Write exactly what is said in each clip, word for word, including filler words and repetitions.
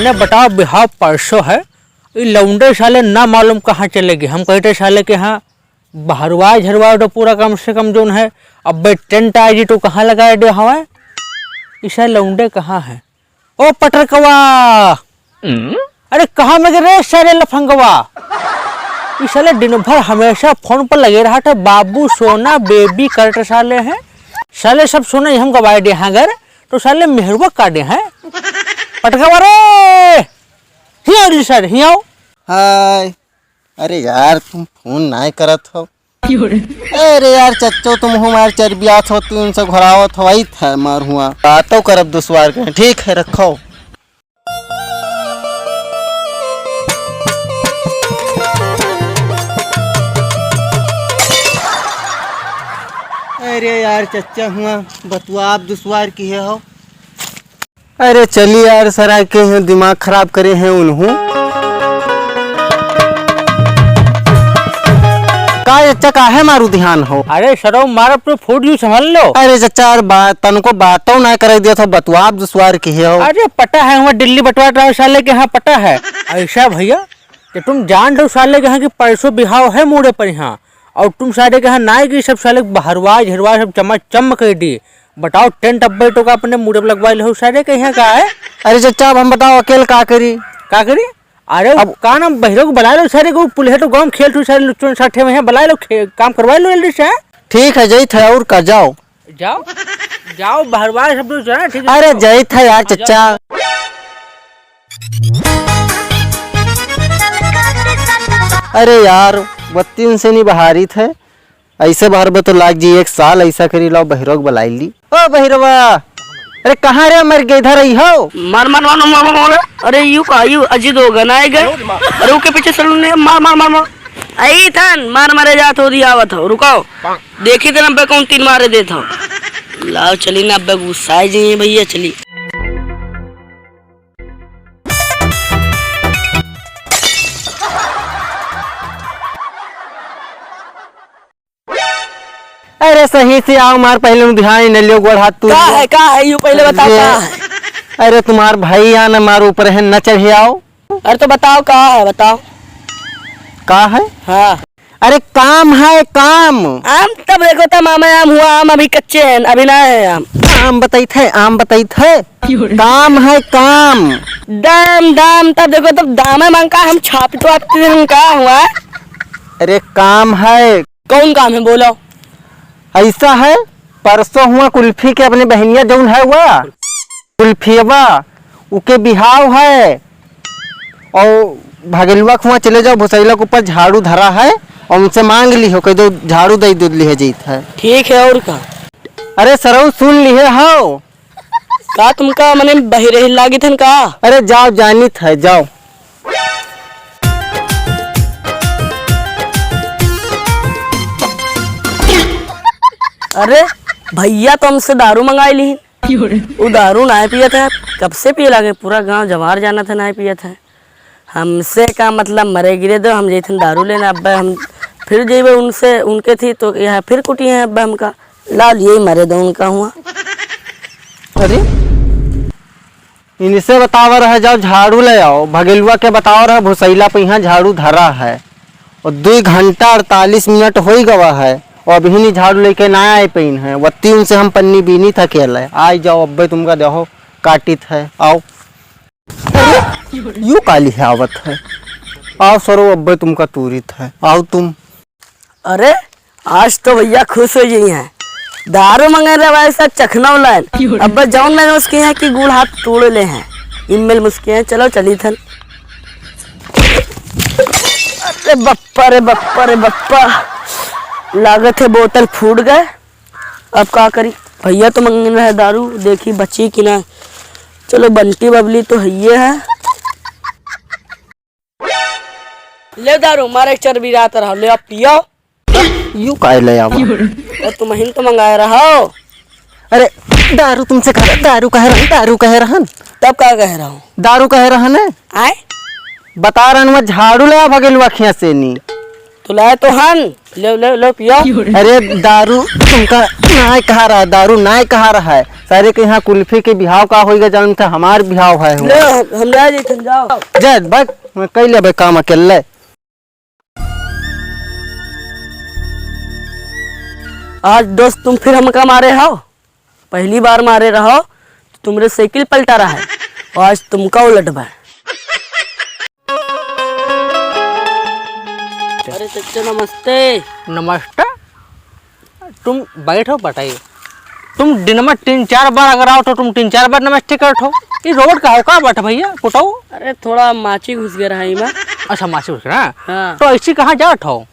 ने बताओ, बिहाव परसों है, ई लौंडे साले ना मालूम कहाँ चले गए। हम कहते साले के यहाँ बहरवाए झरवाए तो पूरा कम से कम जोन है, अबे टेंट आए जी तो कहाँ लगाए दे हवा? ई साले लौंडे कहाँ है? ओ पटरकवा, अरे कहाँ में गे रे साले लफंगवा? ई साले दिन भर हमेशा फोन पर लगे रहा था, बाबू सोना बेबी करत साले हैं। साले सब सोना ही हम गवाए दे हाँ गर, तो साले मेहरुआ काटे हैं। पटरकवा रे, हियाँ आओ जी साले, हियाँ आओ। हाय। अरे यार, तुम फोन नाय करत हो। अरे यार चच्चो, तुम हमार चरबियात हो, तुम उनसे घोरावत हो, वही था मार हुआ। बातों करब दुश्वार के, ठीक है, रखो। अरे यार चच्चा हुआ, बतुआ आप दुश्वार किहे हो। अरे चली यार, सरा के हैं, दिमाग खराब करे हैं उन्हों। का चच्चा, काहे मारू ध्यान हो? अरे सरऊ, मारब तो फूट जू, समझ लो। अरे चच्चा, यार बात, तनको बातों ना करे दिया था, बतुआ आप दुश्वार किहे हो। अरे पटा है, हुआ दिल्ली बंटवारा साले के यहाँ पटा है। ऐसा भैया, कि तुम जान लो साले के यहाँ कि परसों बिहाव है मूड़े पर यहाँ, और तुम सारे के यहाँ ना कि सब साले बहरवा झरवा सब चमा चम कर दी। बताओ, टेंट अब्बे तो का अपने मूड़े पर लगवा लो सारे के यहाँ का है? अरे चच्चा, अब हम बताओ अकेल का करी? का करी? अरे अब का नाम बहिरो को बुला लो सारे को, पुलहे तो गाँव खेल तू सारे लुच्चों साथे में है, बुला लो खे-, काम करवा लो जल्दी से। ठीक है, जई थे और का, जाओ। जाओ, जाओ, बहरवा सब लोग जाना, ठीक है? अरे, जाओ। जई थे यार, हाँ, जाओ, चच्चा। जाओ। अरे यार, बत्तीन से नहीं बहारी थे, ऐसे बहरबे तो लाग जी एक साल, ऐसा करी लाओ बहिरो के बुलाई ली। ओ बहिरवा, अरे कहाँ रे मर गए, इधर आई हो। मार, मार, मार, मार, मार, मार। अरे यू का, यू अजी दो गन आए गए। अरे ओके पीछे सलून ने मार, मार, मार, मार। आई थन, मार मारे जात हो, दी आवत हो, रुकाओ। देखी तो अब्बे कौन तीन मारे देत हो। लाओ चली ना, अब्बे गुस्साए जाइए भैया, चली। अरे सही से आओ, मार पहले नु ध्यान न लियो, गोड़ हाथ तू का है, का है, यू पहले बताओ, ये का है? अरे तुम्हार भाई यहाँ न मार ऊपर है, न चढ़े आओ। अरे तो बताओ, का है, बताओ। का है? हाँ। अरे काम है, काम। आम तब देखो, तब मामा आम हुआ, आम अभी कच्चे हैं, अभी ना है आम। आम बताई थे, आम बताई थे। काम है, काम। दाम, दाम, तब देखो, तब दाम है, मांग का हम छाप तो आपके हम का हुआ? अरे काम है। कौन काम है, बोलो। ऐसा है, परसों हुआ कुल्फी के अपने बहनिया जौन है हुआ, कुल्फियवा, उके बिहाव है। और भगेलुआ के हुआ चले जाओ, भुसैला के ऊपर झाड़ू धरा है, और उनसे मांग ली हो, कह दो झाड़ू दे दे ली है जीत है। ठीक है, और का? अरे सरऊ सुन ली है, हाओ। का तुमका मने बहिरे लागित हन का? अरे जाओ, जानित है, जाओ। अरे भैया तो हमसे दारू मंगाई ली। उ दारू नाय पियत है, कब से पिए लागे, पूरा गांव जवार जानत है नाय पियत है। हमसे का मतलब, मरे गिरे दो, हम जैथन दारू लेना, अब हम फिर जइबे उनसे, उनके थी तो यहाँ फिर कुटी हैं अब हमका। लाओ, यही मरे दो उनका हुआ। अरे, इनसे बतावा रहे, जाओ झाड़ू ले आओ। भगेलुआ के बतावा रहे, भुसैला पे यहाँ झाड़ू धरा है। और दुई घंटा अड़तालीस मिनट होई गवा है, और अभी नहीं झाड़ू लेके ना आए पैन है। वत्ती उनसे हम पन्नी बीनी था खेल है। आई जाओ, अब्बे तुमका देहो काटित है, आओ। अरे, यू काली है आवत है। आओ सरो, अब्बे तुमका तूरित है, आओ तुम। अरे, आज तो भैया खुश हो गई हैं। दारू मंगे रहे भाई साहब चखनौलन। अब जौन मैंने उसके यहाँ की गुड़ हाथ तोड़ ले हैं। इम्मेल मुस्के हैं, चलो चली थन। अरे बप्पा रे बप्पा रे बप्पा, लागत है बोतल फूट गए। अब का करी, भैया तो मंगे रहे दारू, देखी बची कि ना। चलो बंटी बबली तो है ये है। ले दारू, मारे एक चरबी रात रहो, ले अब पियो। यू काहे ले आवा? और तुम ही तो मंगाए रहो। अरे, दारू तुमसे कह, दारू कह रहन, दारू कह रहन। तब का कह रहा हूँ? दारू कह रहन है? आए? बता रहन, मैं झाड़ू ले आ भगेलुआ खिया से नी। तो लाए तो हन, ले, ले, ले, पियो। अरे, दारू तुमका नाय कहा रहा, दारू नाय कहा रहा है। तारे के यहाँ कुल्फी के बिहाव का होइगा, जान था हमार बिहाव है हुआ। ले, हम, हम ले जाइथन, जाओ। जा, बक, मैं कई लेबे काम अकेले। आज दोस्त तुम फिर हमका मारे हो, पहली बार मारे रहो तो तुमरे साइकिल पलटा रहा है, और आज तुमका उलटबा। अरे चच्चा नमस्ते। नमस्ते। तुम बैठो बताइए, तुम दिन में तीन चार बार अगर आओ तो तुम तीन चार बार नमस्ते करत हो। ये रोड का हो का बात भैया, बताओ। अरे थोड़ा माछी घुस गया रहा इमा। अच्छा माछी घुस गया ना? हाँ। तो ऐसी कहाँ जात हो?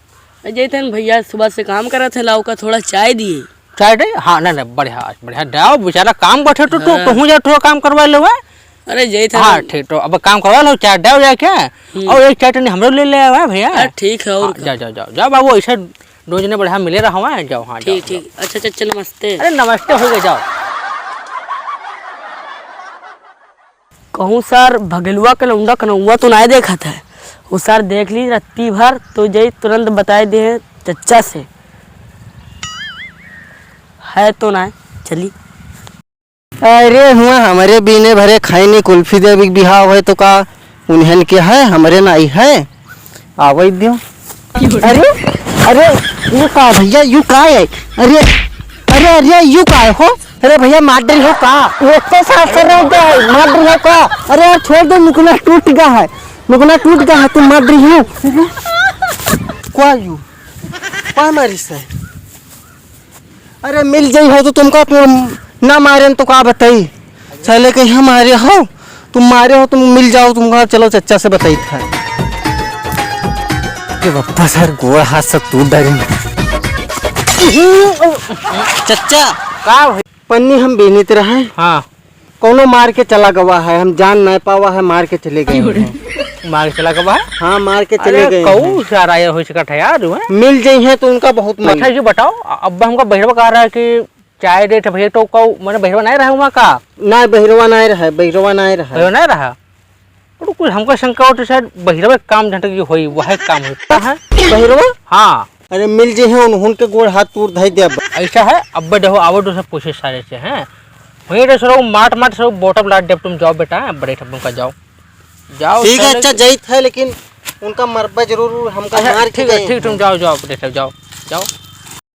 जैतन भैया सुबह से काम करत है, लाओ का थोड़ा चाय दिए। चाय दे? हाँ, नहीं, नहीं, बढ़िया, बढ़िया। जाओ, बेचारा काम बैठे तो तू, हाँ। तू जा, थोड़ा काम करवा लो, हैं? अरे, जय था हाँ, ना। ठीक, तो अब काम करवा लो, चाय दे जाए क्या? हम्म। और एक चाय तनी हमरो ले ले आवा, भैया। अरे, ठीक है, और हाँ, का? जाओ, जाओ, जाओ, जाओ, बाबू, ऐसे दो जने बढ़िया मिले रहो, हैं? जाओ, हाँ, जाओ, ठीक, जाओ। ठीक। अच्छा, अच्छा, अच्छा, नमस्ते। अरे, नमस्ते हो गए, जाओ। कहूँ सर, भगलुआ के लौंडा कनौआ तो नाय देखत है। उ सर देख ली रत्ती भर तो जई तुरंत बताए दे हैं चच्चा से। है तो नाय, चली। अरे हुआ हमरे बीने भरे खैनी कुल्फी देवी के बिहाव है तो का उन्हन के है, हमरे नाई है। आवै दियो। अरे, अरे, यू का भैया, यू का है? अरे, अरे, अरे, यू का है हो? अरे भैया, मार डरी हो का? एक तो साफ कर रहा है, मार डरी हो का? अरे यार, छोड़ दो, मुकना टूट गया है, मुकना टूट गया है, तुम मार डरी हो। क्या यू? क्या मारी से? अरे मिल जाई हो तो तुमका, तुम ना मारे तो का बताई। चले के हम मारे हो, तुम मारे हो, तुम मिल जाओ, तुमका चलो चच्चा से बताई था। अरे बप्पा सर, गोड़ हाथ सब टूट डाले। चच्चा, का भाई? पन्नी हम बीनित रहे। हाँ। कौनो मार के चला गवा है, हम जान नहीं पावा है, मार के चले गए हैं। मार के चला गवा है? हाँ, मार के चले अरे, गए कहू हैं। सारा ये हो सकत है यार, हुआ? मिल जाई हैं तो उनका बहुत मन। अच्छा, ये बताओ, अ-, अब हमका बहिरवा कह रहा है कि चाय देत है भैया, तो कहू, मने बहिरवा नहीं रहा हुआ का? नहीं, बहिरवा नहीं रहा, बहिरवा नहीं रहा। बहिरवा नहीं रहा? तो कुछ हमका शंका होत है, शायद बहिरवा काम झंट की होई, वह काम होता है। बहिरवा? हाँ। अरे मिल जे है, उन्हन के गोड़ हाथ तूर धई देब। ऐसा है, अब देखो, आवो तो सब पूछे सारे से, हैं? वहीं तो सरो माट माट सरो bottom लाट देब, तुम जाओ बेटा, हैं? बड़े ठप्पन का जाओ। जाओ, ठीक है, चलो। अच्छा, जाइत है, लेकिन उनका मरबा जरूर, हमका अच्छा, मार के ठीक है, गए ठीक, हैं। तुम जाओ, जाओ, बड़े ठप, जाओ, जाओ।